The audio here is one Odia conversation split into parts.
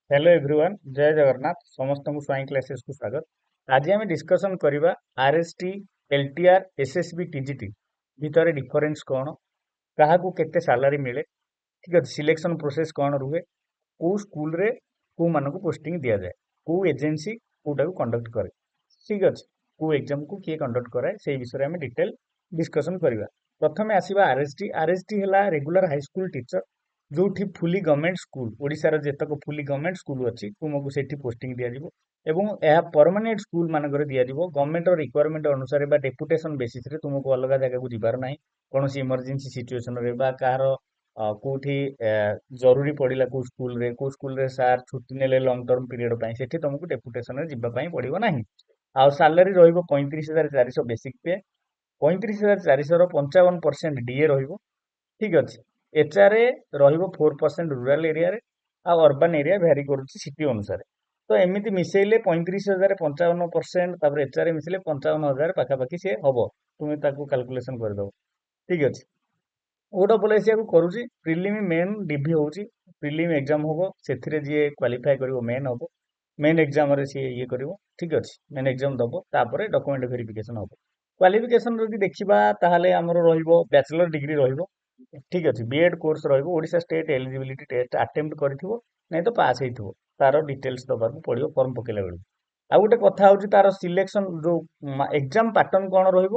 ହ୍ୟାଲୋ ଏଭ୍ରିୱାନ୍, ଜୟ ଜଗନ୍ନାଥ। ସମସ୍ତଙ୍କୁ ସ୍ୱାଇଁ କ୍ଲାସେସକୁ ସ୍ୱାଗତ। ଆଜି ଆମେ ଡିସ୍କସନ୍ କରିବା ଆର୍ଏସଟି, ଏଲଟିଆର୍, ଏସ୍ଏସ୍ବି ଟିଜିଟି ଭିତରେ ଡିଫରେନ୍ସ କ'ଣ, କାହାକୁ କେତେ ସାଲାରୀ ମିଳେ, ଠିକ୍ ଅଛି, ସିଲେକ୍ସନ୍ ପ୍ରୋସେସ୍ କ'ଣ ରୁହେ, କେଉଁ ସ୍କୁଲରେ କେଉଁମାନଙ୍କୁ ପୋଷ୍ଟିଂ ଦିଆଯାଏ, କେଉଁ ଏଜେନ୍ସି କେଉଁଟାକୁ କଣ୍ଡକ୍ଟ କରେ, ଠିକ୍ ଅଛି, କେଉଁ ଏକ୍ଜାମକୁ କିଏ କଣ୍ଡକ୍ଟ କରାଏ, ସେଇ ବିଷୟରେ ଆମେ ଡିଟେଲ୍ ଡିସ୍କସନ୍ କରିବା। ପ୍ରଥମେ ଆସିବା ଆର୍ଏସଟି। ଆର୍ଏସଟି ହେଲା ରେଗୁଲାର ହାଇସ୍କୁଲ ଟିଚର, ଯୋଉଠି ଫୁଲି ଗଭର୍ଣ୍ଣମେଣ୍ଟ ସ୍କୁଲ, ଓଡ଼ିଶାର ଯେତକ ଫୁଲି ଗଭର୍ଣ୍ଣମେଣ୍ଟ ସ୍କୁଲ ଅଛି, ତୁମକୁ ସେଠି ପୋଷ୍ଟିଂ ଦିଆଯିବ ଏବଂ ଏହା ପରମାନେଣ୍ଟ ସ୍କୁଲ ମାନଙ୍କରେ ଦିଆଯିବ। ଗଭର୍ଣ୍ଣମେଣ୍ଟର ରିକ୍ୱାରମେଣ୍ଟ ଅନୁସାରେ ବା ଡେପୁଟେସନ ବେସିସରେ ତୁମକୁ ଅଲଗା ଜାଗାକୁ ଯିବାର ନାହିଁ। କୌଣସି ଇମର୍ଜେନ୍ସି ସିଚୁଏସନରେ ବା କାହାର କୋଉଠି ଜରୁରୀ ପଡ଼ିଲା, କୋଉ ସ୍କୁଲରେ ସାର୍ ଛୁଟି ନେଲେ ଲଙ୍ଗ ଟର୍ମ ପିରିୟଡ଼ ପାଇଁ, ସେଠି ତୁମକୁ ଡେପୁଟେସନରେ ଯିବା ପାଇଁ ପଡ଼ିବ ନାହିଁ। ଆଉ ସାଲାରୀ ରହିବ 35,400 ବେସିକ୍ ପେ। 35,400ର 55% ଡିଏ ରହିବ, ଠିକ୍ ଅଛି। ଏଚ୍ଆର୍ଏ ରହିବ 4% ରୁରାଲ ଏରିଆରେ, ଆଉ ଅର୍ବାନ ଏରିଆ ଭ୍ୟାରି କରୁଛି ସିଟି ଅନୁସାରେ। ତ ଏମିତି ମିଶେଇଲେ 35,000 55%, ତାପରେ ଏଚ୍ଆର୍ଏ ମିଶିଲେ 55,000 ପାଖାପାଖି ସିଏ ହବ। ତୁମେ ତାକୁ କାଲକୁଲେସନ କରିଦେବ, ଠିକ୍ ଅଛି। ଓ ଡବଲ୍ ଏସ୍ ୟାକୁ କରୁଛି। ପ୍ରିଲିମ୍, ମେନ୍, ଡିଭି ହେଉଛି। ପ୍ରିଲିମ୍ ଏକ୍ଜାମ୍ ହବ, ସେଥିରେ ଯିଏ କ୍ୱାଲିଫାଏ କରିବ ମେନ୍ ହବ। ମେନ୍ ଏକ୍ଜାମରେ ସିଏ ଇଏ କରିବ, ଠିକ୍ ଅଛି, ମେନ୍ ଏକ୍ଜାମ ଦବ, ତାପରେ ଡକୁମେଣ୍ଟ ଭେରିଫିକେସନ ହବ। କ୍ୱାଲିଫିକେସନ ଯଦି ଦେଖିବା, ତାହେଲେ ଆମର ରହିବ ବ୍ୟାଚଲର ଡିଗ୍ରୀ ରହିବ, ଠିକ୍ ଅଛି, ବିଏଡ୍ କୋର୍ସ ରହିବ, Odisha state eligibility test attempt କରିଥିବ, ନାଇଁ ତ ପାସ୍ ହେଇଥିବ। ତାର ଡିଟେଲ୍ସ ଦେବାକୁ ପଡ଼ିବ ଫର୍ମ ପକେଇଲା ବେଳକୁ। ଆଉ ଗୋଟେ କଥା ହେଉଛି, ତାର ସିଲେକ୍ସନ ଯୋଉ ଏକ୍ଜାମ ପାଟର୍ନ କ'ଣ ରହିବ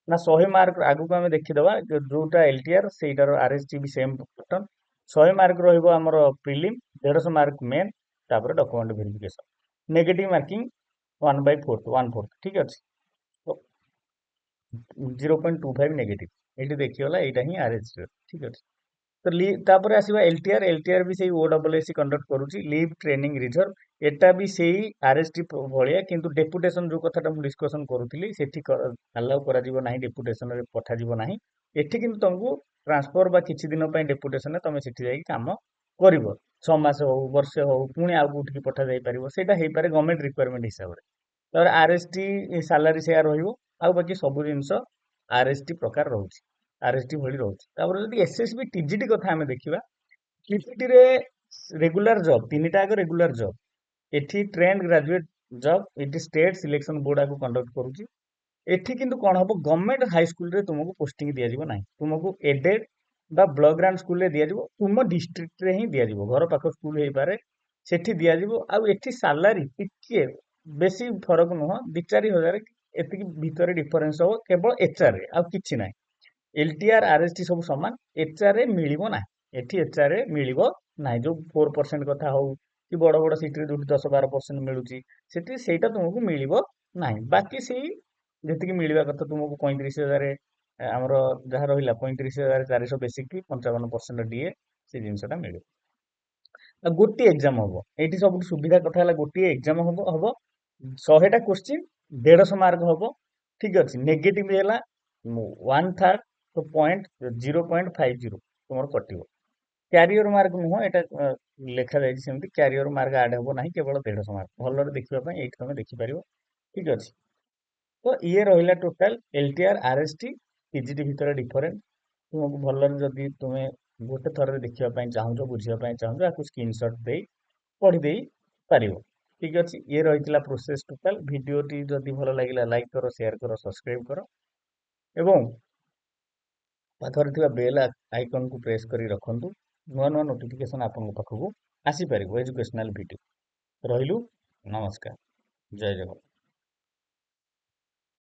ନା 100 ମାର୍କ, ଆଗକୁ ଆମେ ଦେଖିଦେବା ଯୋଉଟା ଏଲଟିଆର, ସେଇଟାର ଆର୍ଏସଟି ବି ସେମ୍ ପାଟର୍ନ। 100 ମାର୍କ ରହିବ ଆମର ପ୍ରିଲିମ୍, 150 ମାର୍କ ମେନ୍, ତାପରେ document verification. Negative marking 1/4, 1/4, ଠିକ୍ ଅଛି, 0.25 ନେଗେଟିଭ। ଏଇଠି ଦେଖିଗଲା, ଏଇଟା ହିଁ ଆର୍ଏସଟି, ଠିକ୍ ଅଛି। ତ ତାପରେ ଆସିବା ଏଲଟିଆର। ଏଲଟିଆର ବି ସେଇ ଓ ଡବଲ୍ ଏସ୍ ସି କଣ୍ଡକ୍ଟ କରୁଛି। ଲିଭ୍ ଟ୍ରେନିଂ ରିଜର୍ଭ, ଏଟା ବି ସେଇ ଆର୍ଏସଟି ଭଳିଆ, କିନ୍ତୁ ଡେପୁଟେସନ ଯୋଉ କଥାଟା ମୁଁ ଡିସ୍କସନ କରୁଥିଲି, ସେଠି ଆଲାଉ କରାଯିବ ନାହିଁ, ଡେପୁଟେସନରେ ପଠାଯିବ ନାହିଁ। ଏଠି କିନ୍ତୁ ତମକୁ ଟ୍ରାନ୍ସଫର ବା କିଛି ଦିନ ପାଇଁ ଡେପୁଟେସନରେ ତମେ ସେଠି ଯାଇକି କାମ କରିବ। 6 ମାସ ହଉ, ବର୍ଷେ ହଉ, ପୁଣି ଆଉ କୋଉଠିକି ପଠାଯାଇ ପାରିବ। ସେଇଟା ହେଇପାରେ ଗଭର୍ଣ୍ଣମେଣ୍ଟ ରିକ୍ୱାରମେଣ୍ଟ ହିସାବରେ। ତାପରେ ଆର୍ଏସଟି ସାଲାରୀ ସେୟା ରହିବ, ଆଉ ବାକି ସବୁ ଜିନିଷ ଆର୍ଏସଟି ପ୍ରକାର ରହୁଛି, ଆର୍ଏସଟି ଭଳି ରହୁଛି। ତାପରେ ଯଦି ଏସ୍ଏସ୍ବି ଟିଜିଟି କଥା ଆମେ ଦେଖିବା, ଟିଜିଟିରେ ରେଗୁଲାର ଜବ୍, ତିନିଟା ଆଗ ରେଗୁଲାର ଜବ୍। ଏଠି ଟ୍ରେଣ୍ଡ ଗ୍ରାଜୁଏଟ୍ ଜବ୍, ଏଠି ଷ୍ଟେଟ୍ ସିଲେକ୍ସନ ବୋର୍ଡ ଆକୁ କଣ୍ଡକ୍ଟ କରୁଛି। ଏଠି କିନ୍ତୁ କ'ଣ ହବ, ଗଭର୍ଣ୍ଣମେଣ୍ଟ ହାଇସ୍କୁଲରେ ତୁମକୁ ପୋଷ୍ଟିଂ ଦିଆଯିବ ନାହିଁ। ତୁମକୁ ଏଡେଡ୍ ବା ବ୍ଲକ ଗ୍ରାଣ୍ଟ ସ୍କୁଲରେ ଦିଆଯିବ, ତୁମ ଡିଷ୍ଟ୍ରିକ୍ଟରେ ହିଁ ଦିଆଯିବ। ଘର ପାଖ ସ୍କୁଲ ହେଇପାରେ, ସେଠି ଦିଆଯିବ। ଆଉ ଏଠି ସାଲାରୀ ଟିକିଏ ବେଶୀ ଫରକ ନୁହଁ, 2-4 ହଜାର ଏତିକି ଭିତରେ ଡିଫରେନ୍ସ ହବ, କେବଳ ଏଚ୍ଆର୍ଏ, ଆଉ କିଛି ନାହିଁ। ଏଲଟିଆର୍, ଆର୍ଏସଟି ସବୁ ସମାନ। ଏଚ୍ଆର୍ଏ ମିଳିବ ନାହିଁ ଏଠି, ଏଚ୍ଆର୍ଏ ମିଳିବ ନାହିଁ। ଯୋଉ 4% କଥା ହଉ କି ବଡ଼ ବଡ଼ ସିଟିରେ ଯୋଉଠି 10-12% ମିଳୁଛି, ସେଠି ସେଇଟା ତୁମକୁ ମିଳିବ ନାହିଁ। ବାକି ସେଇ ଯେତିକି ମିଳିବା କଥା ତୁମକୁ, 35,000 ଆମର ଯାହା ରହିଲା, 35,400 ବେସିକ୍, 55% ଡିଏ, ସେ ଜିନିଷଟା ମିଳିବ। ଆଉ ଗୋଟିଏ ଏକ୍ଜାମ ହବ ଏଇଠି। ସବୁଠୁ ସୁବିଧା କଥା ହେଲା ଗୋଟିଏ ଏକ୍ଜାମ ହବ, 100ଟା କୋଶ୍ଚିନ୍, 150 ମାର୍କ ହବ, ଠିକ ଅଛି। ନେଗେଟିଭ ହେଲା 1/3, ତ 0.50 ତୁମର କଟିବ। କ୍ୟାରିୟର ମାର୍କ ନୁହଁ, ଏଇଟା ଲେଖାଯାଇଛି ସେମିତି, କ୍ୟାରିୟର ମାର୍କ ଆଡ୍ ହେବ ନାହିଁ, କେବଳ 150 ମାର୍କ। ଭଲରେ ଦେଖିବା ପାଇଁ ଏଇଠି ତମେ ଦେଖିପାରିବ, ଠିକ ଅଛି। ତ ଇଏ ରହିଲା ଟୋଟାଲ ଏଲଟିଆର, ଆରଏସଟି, ଟିଜିଟି ଭିତରେ ଡିଫରେନ୍ସ। ତୁମକୁ ଭଲରେ ଯଦି ତୁମେ ଗୋଟେ ଥରରେ ଦେଖିବା ପାଇଁ ଚାହୁଁଛ, ବୁଝିବା ପାଇଁ ଚାହୁଁଛ, ଆକୁ ସ୍କ୍ରିନସଟ୍ ଦେଇ ପଢି ଦେଇ ପାରିବ, ଠିକ ଅଛି। ଇଏ ରହିଥିଲା ପ୍ରୋସେସ ଟୋଟାଲ। ଭିଡ଼ିଓଟି ଯଦି ଭଲ ଲାଗିଲା, ଲାଇକ୍ କର, ସେୟାର କର, ସବସ୍କ୍ରାଇବ କର ଏବଂ ପାଖରେ ଥିବା ବେଲ୍ ଆଇକନକୁ ପ୍ରେସ୍ କରି ରଖନ୍ତୁ। ନୂଆ ନୂଆ ନୋଟିଫିକେସନ ଆପଣଙ୍କ ପାଖକୁ ଆସିପାରିବ ଏଜୁକେସନାଲ ଭିଡ଼ିଓ। ରହିଲୁ, ନମସ୍କାର, ଜୟ ଜଗନ୍ନାଥ।